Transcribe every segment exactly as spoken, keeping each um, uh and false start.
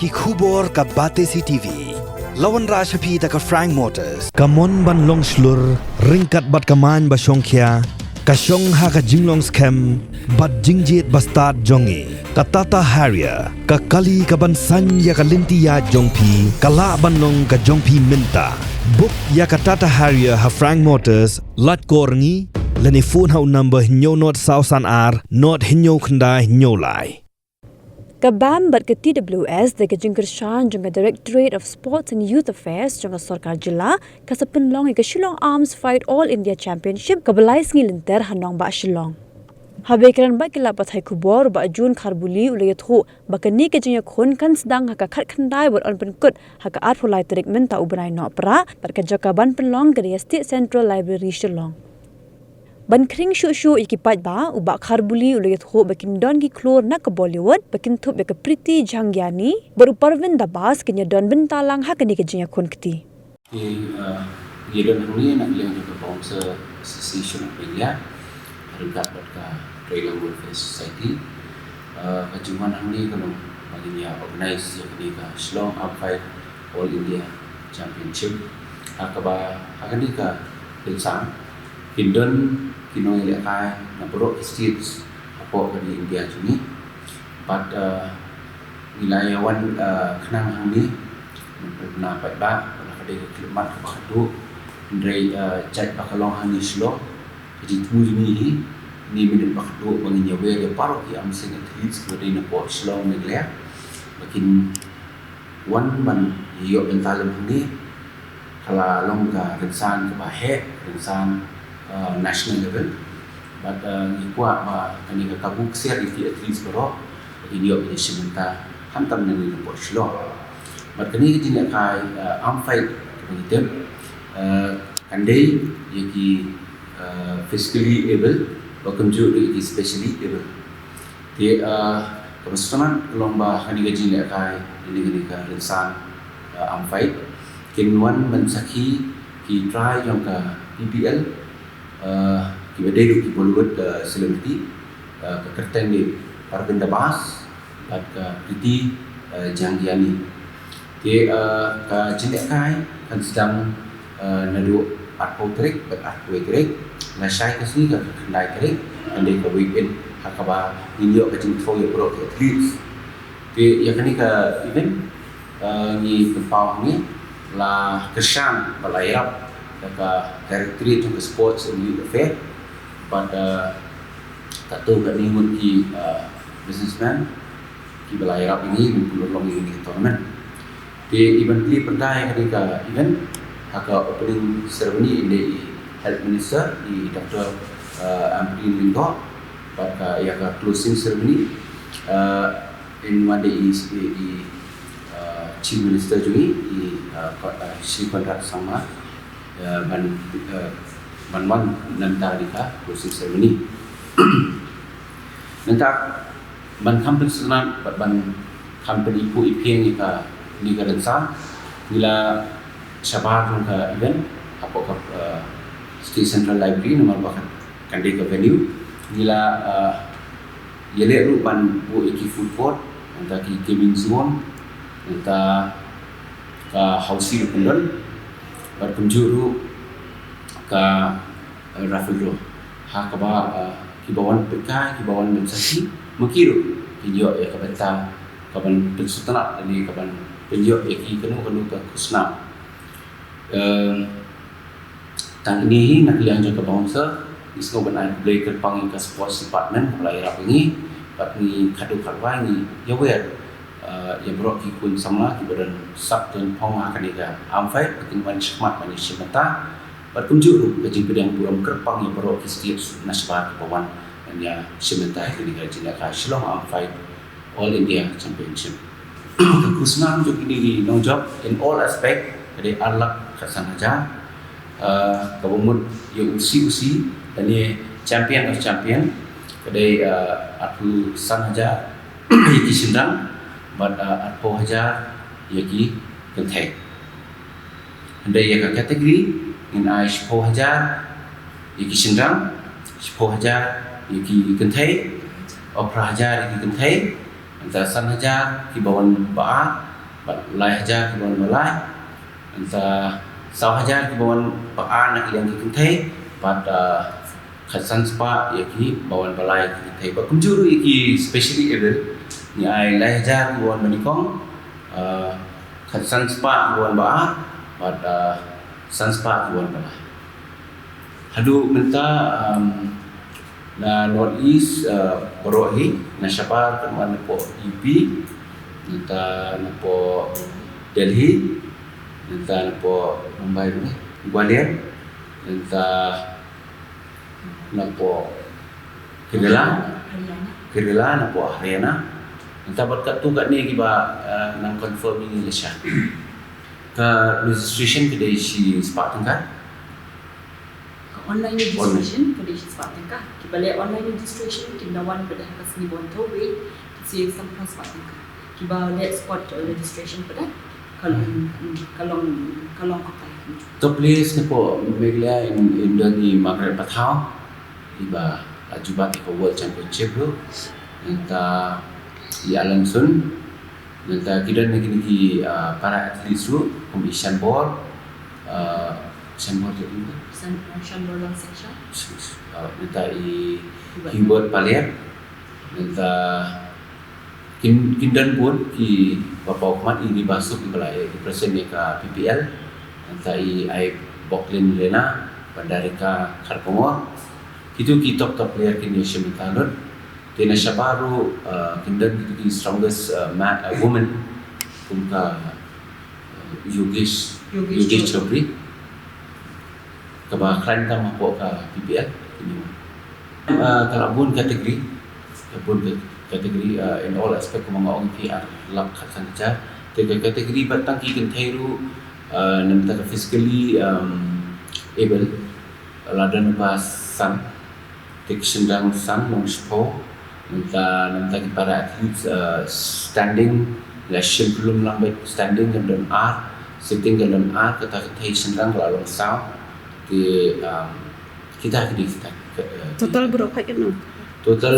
Ki khubor ka Batesi TV. La wanrah sha phi da ka Frank Motors. Ka mon ban long shlur, ryngkat bad ka main ba shongkhia, ka shong ha ka jinglong skhem bad jingjied ba stad jong ngi. Ka Tata Harrier, ka kali ka ban saiñ ïa ka lynti ïaid jong phi, ka lah ban long ka jong phi mynta. Book ïa ka Tata Harrier ha Frank Motors, lait kor ngi, lane phone ha u number hynñiew nod saw san ar, nod hynñiew khyndai hynñiew lai. Ka BAM bad ka TWS da ka jingkyrshan jong ka Directorate of Sports and Youth Affairs jong ka Sorkar Jylla ka sa pynlong ïa ka Shillong Arms Fight All India Championship kaba lai sngi lynter ha nongbah Shillong. Haba ïakren bad ki lad pathai khubor, Bah June Kharbuli u la ïathuh ba kane ka jingïakhun kan sdang ha ka khatkhyndai bad yn pynkut ha ka arphew lai tarik mynta u bnai Nohprah, bad ka jaka ban pynlong ka dei ha State Central Library Shillong. Ban khring shuh shuh ïa ki paidbah, u Bah Kharbuli u la ïathuh ba kin don ki khlur na ka Bollywood ba kin thup ïa ka Preeti Jhangiani bad u Parvin Dabas kin ïadon bynta lang ha kane ka jingïakhun kti. Ki, uh, ïadon hangne na ka liang jong ka Bouncer Association of India ryngkat bad ka Trailer Welfare Society. Uh, ka jingwan hangne ka long ba ngin ïa organize ïa kane ka Shillong Arm Fight All India Championship. Ha kaba ha kane ka rynsan kin don ki nongïalehkai na baroh ki states hapoh ka ri India jong ngi. Bad, uh, ngi la ïa wan, uh, khnang hangne, na paidbah, na ka dei ka khyllipmat kaba khatduh, hynrei, uh, jait ba ka long hangne Shillong, ka jingthmu jong ngi hi, ne mynta ba khatduh ba ngin ïa wer ïa baroh ki arm wrestling athletes kiba dei na pdeng Shillong Meghalaya ba kin wan ban ïoh bynta lem hangne, ka la long ka rynsan kaba heh, rynsan, uh, national level. Bad, uh, ngi kwah ba kane ka kabu ksiar ïa ki athletes baroh ba kin ïoh ban ïashim bynta khamtam nangne na pdeng Shillong. Bad kane ka jingïalehkai, uh, arm fight kaba ngi tip, uh, kan dei ïa ki, uh, physically able bad kumjuh ruh ïa ki specially able. Te, uh, kaba sngewtynnat ka long ba ha kane ka jingïalehkai, ha kane ka rynsan, uh, arm fight, kin wan ban sakhi ki trai jong ka PPL, uh, kiba dei ruh ki Bollywood, uh, celebrity, uh, ka kyrteng dei Parvin Dabas bad ka Preeti, uh, Jhangiani. Te, uh, ka jingïalehkai kan sdang, uh, naduh arphew tarik bad arphew wei tarik. Lashai ka sngi, ka khyndai tarik, kan dei ka weigh in, ha kaba ngin ïoh ka jingthmu ïa baroh ki athletes. Te ïa kane ka event, uh, ngi pynpaw hangne, la kyrshan bad la ïarap da ka Directorate jong ka Sports and Youth Affairs bad, uh, katto katne ngut ki, uh, businessman kiba la ïarap ïa ngi ban pynlong ïa kane ka tournament. Te i ban plie pyrda ïa kane ka event, ha ka opening ceremony yn dei i Health Minister, i Doctor, uh, Ampareen Lyngdoh, bad ka, ïa ka closing ceremony, uh, yn wan da i, i, i, uh, Chief Minister jong ngi, i, uh, Ko-, uh, Shri Conrad Sangma, uh, ban, uh, ban wan na bynta kane ka closing ceremony. Nangta ban kham pynsngewtynnat bad ban kham pyniphuh iphieng ïa kane ka rynsan, ngi la shabar jong ka event hapoh ka, uh, State Central Library namar ba kan, kan dei ka venue. Ngi la, uh, ïaleh ruh ban buh ïa ki food court, nangta ki gaming zone, nangta ka housie ruh kan don, bad kumjuh ruh ka, uh, raffle draw. Ha kaba, uh, kiba wan peit kai, kiba wan ban sakhi, ma ki ruh kin ïoh ïa ka bynta kaban pynsngewtynnat lane kaban pynïoh ïa ki kano kano ka khusnam. Um, tang ine hi na ka liang jong ka bouncer, ngi sngew ban ai khublei kyrpang ïa ka sports department ba la ïarap ïa ngi, bad ngi khadduh khadwai ngi ïawer, uh, ïa baroh ki khun samla kiba don sap don phong ha kane ka arm fight, ba kin wan shakhmat ban ïashim bynta. Bad kumjuh ruh ka jingpdiang burom kyrpang ïa baroh ki state na shabar kiba wan ban ïashim bynta ha kane ka jingïalehkai Shillong Arm Fight All India Championship. Ka khusnam jong kine ki nongjop in all aspect ka dei ar lak khatsan hajar. Ah, kaba mut ïa u C O C lane champion of champion ka dei, ah, arphew san hajar ïa ki shynrang bad, ah, arphew hajar ïa ki kynthei. Hynrei ïa ka category ngin ai shiphew hajar ïa ki shynrang, shiphew hajar ïa ki kynthei, phra hajar ïa ki kynthei, nangta san hajar kiba wan ba ar, Bad lai hajar kiba wan ba lai. Nangta saw hajar kiba wan ba ar na ka liang ki kynthei. Bad, ah, khatsan spah ïa kiba wan ba lai ki kynthei. Bad kumjuh ruh ïa ki specially abled. Ngi ai lai hajar kiba wan ba nyngkong. Ah, khatsan spah kiba wan ba ar. Bad, ah, san spah kiba wan ba lai. Haduh mynta, um, na North East, uh, baroh hi, na shabar, kynmaw napoh U P, nangta napoh Delhi, nangta napoh Mumbai ruh, Gwalior, nangta napoh Kerala, Kerala, napoh Haryana, nangta bad katto katne kiba, uh, nang confirm ïa ngi lashai. Ka registration ka dei shi spah tyngka. Ka online registration ka dei shi spah tyngka. Kiba leh online registration kin da wan pat ha ka sngi ba wan thaw wei, ki siew san phew spah tyngka. Kiba leh spot registration pat ka long, hmm, ka long, ka long ka pai. Top players napoh Meghalaya in, in don i Margaret Pathaw, iba la ju bat ïa ka World Championship ruh. Nangta i Alan Sun, nangta ki don na kine ki, ah, para athletes ruh, kum i Shanbor, ah, Shanbor je, Shan-, Shanbor Langsingshar. Ah, nangta i Hubert Paliat, nangta kin, kin don bun kiba paw khmat, i Ri Basuk iba la ïa, i president ïa ka P P L, nangta i Aiboklin Rena, Bandarika Kharkongor. Kitu ki top top player kin ïa shim mynta lut. Te na shabar ruh, uh, kin don kitu ki strongest, uh, ma-, uh, woman kum ka, uh, Yogesh, Yogesh Yogesh Chaudhary. Chaudhary. Kaba khlaiñ tam hapoh ka P P L. Uh, ka la bun category, ka bun ka-, category, uh, in all aspect, kumba nga ong ïa phi, ar lak khatsan hajar. Te ka category ba tang ki kynthei ruh, uh, na bynta ka physically, um, able, la don ba san. Te ki shynrang san, long shiphew. Nangta, nangta ki para athletes, uh, standing, la shim pylum lang bad standing kan don ar, sitting kan don ar, kata ka kynthei shynrang ka la long saw. Te, um, kita ki dei kita, uh, total baroh khatno? Total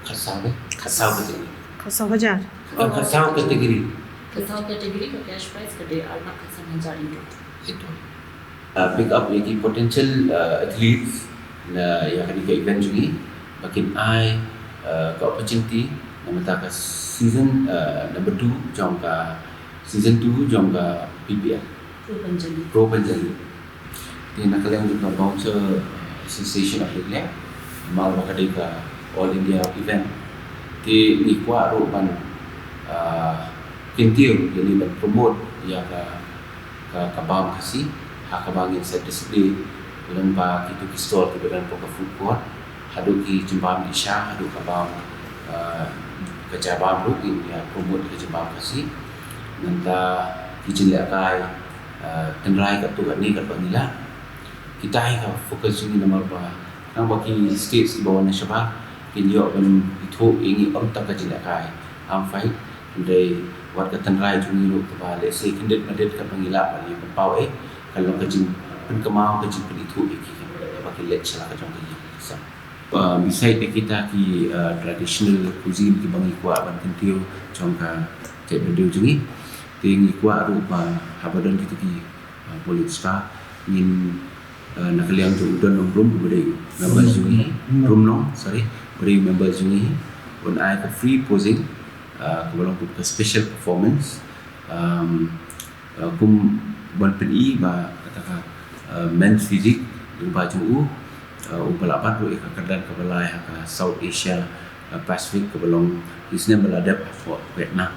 khatsaw dei. Khatsaw khatsaw. Khatsaw hajar. Khatsaw category. Khatsaw category ka cash prize ka dei ar lak khatsan hajar in total. Itu. Uh, pick up ïa ki potential, uh, athletes na ïa kane ka event jong ngi, ba kin ai, uh, ka opportunity na bynta ka season, uh, number two jong ka season two jong ka P P L. Pro Panjali. Pro Panjali. Te na ka liang jong ka Bouncer Association of Meghalaya, namar ba ka dei ka All India event. Te ngi kwah ruh ban, uh, kyntiew, ïa ni ban promote ïa ka ka, ka bam Khasi, ha kaba ngin sa display lyngba kitu ki stall kiba don hapoh ka food court, haduh ki jingbam ki sha, haduh ka bam, ah, ka ja bam ruh ngin ïa promote ka jingbam Khasi. Nangta ki jingïalehkai, ah, tynrai katto katne katba ngi lah. Kita hi ka focus jong ngi namar ba, namar ba ki states kiba wan na shabar kin ïoh ban ithuh ïa ngi ym tang ka jingïalehkai arm fight, hynrei wat ka tynrai jong ngi ruh kaba lehse khyndiat madiat katba ngi lah ban ïa pynpaw, eh, ka long ka jingpynkynmaw, ka jingpynithuh ïa ki, ba ki leit sha la ka jong ka ïing ka sem. Ba beside ïa kita ki, uh, traditional cuisine kiba ngi kwah ban kyntiew jong ka Tet Baindew jong ngi, te ngi kwah ruh ba haba don kito ki, uh, Bollywood star, ngin, uh, na ka liang jong u Don Nongrum uba dei u member jong ngi, Rumnong, sorry, uba dei u member jong ngi, un ai ka free posing, uh, kaba long ka special performance, um, uh, kum ban pyni ba kata ka, uh, men's physique lyngba jong u, uh, uba la bat ruh ïa ka kyrdan kaba lai ha ka South Asia, uh, Pacific kaba long ki snem ba la dep ha Vietnam.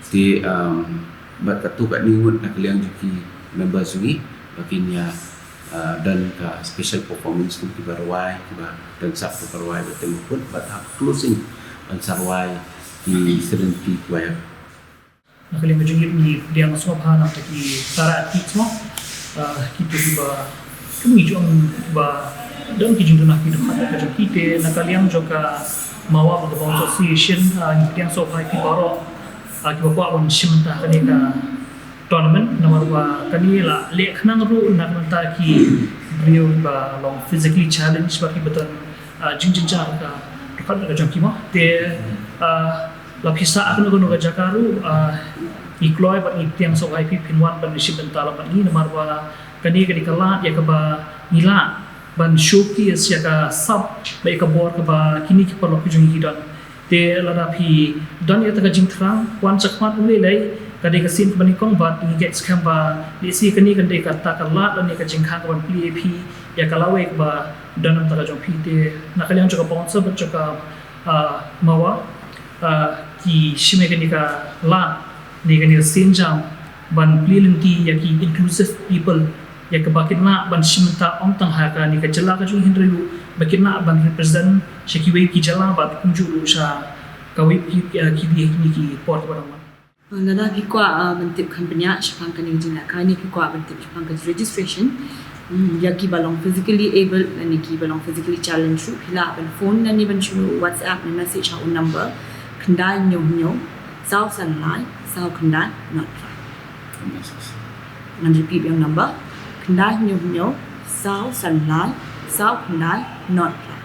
Te, um, bad katto katne ngut na ka liang jong ki member jong ngi ba kin ïa, uh, don ka special performance kum kiba rwai, kiba don sap kiba rwai bad te mukut bad ha closing ban sa rwai ki Serenity Choir. Na ka liang ka jong ngi, ngi pdiang sngewbha na bynta ki para athlete mo, ah, kito kiba, ki ngi jong ba don ki jingduna ki dkhot ka jong ki, te na ka liang jong ka MAWA bad ka Bouncer Association, ah, ngi pdiang sngewbha ïa phi baroh, ah, kiba kwah ban shim bynta ha kane ka tournament, namar ba kane la leh khnang ruh na ka bynta ki briew ba long physically challenged, ba kiba don, ah, jingjynjar ka dkhot ka jong ki mo. Te, ah, la phi sah ha kano kano ka jaka ruh, ah, Ngi kloi bad ngi pdiang sngewbha ïa phi phin wan ban shim bynta lang bad ngi namar ba kane ka dei ka lad ïa kaba ngi lah ban showcase ïa ka sap bad ïa ka bor kaba kine ki paralok ki jong ngi ki don. Te lada phi don ïa kata ka jingthrang, wan shakhmat, ym lei lei, ka dei ka sien kaba nyngkong bad ngi ngeit skhem ba lehse kane kan dei kata ka lad lane ka jingkhang kaban plie ïa phi ïa ka lawei kaba don na ka bynta ka jong phi. Te na ka liang jong ka bouncer bad jong ka, ah, Mawa, ah, ki shim ïa kane ka lad ne kane ka sienjam ban plie lynti ïa ki inclusive people, ïa kaba kin lah ban shim bynta ym tang ha kane ka jylla ka jong ngi hynrei ruh ba kin lah ban represent sha kiwei ki jylla bad kumjuh ruh sha kawei ki, ah, ki, ki, ki por kiba dang wan. Lada phi kwah, ah, ban tip kham bniah shaphang kane ka jinglehkai ne phi kwah ban tip shaphang ka registration, mm, ïa kiba long physically able lane kiba long physically challenged ruh phi lah ban phone lane ban shu WhatsApp ne message ha u number khyndai hynñiew hynñiew saw san lai saw khyndai not try. Ngan repeat ïa u number, khyndai hynñiew hynñiew saw san lai saw khyndai not try.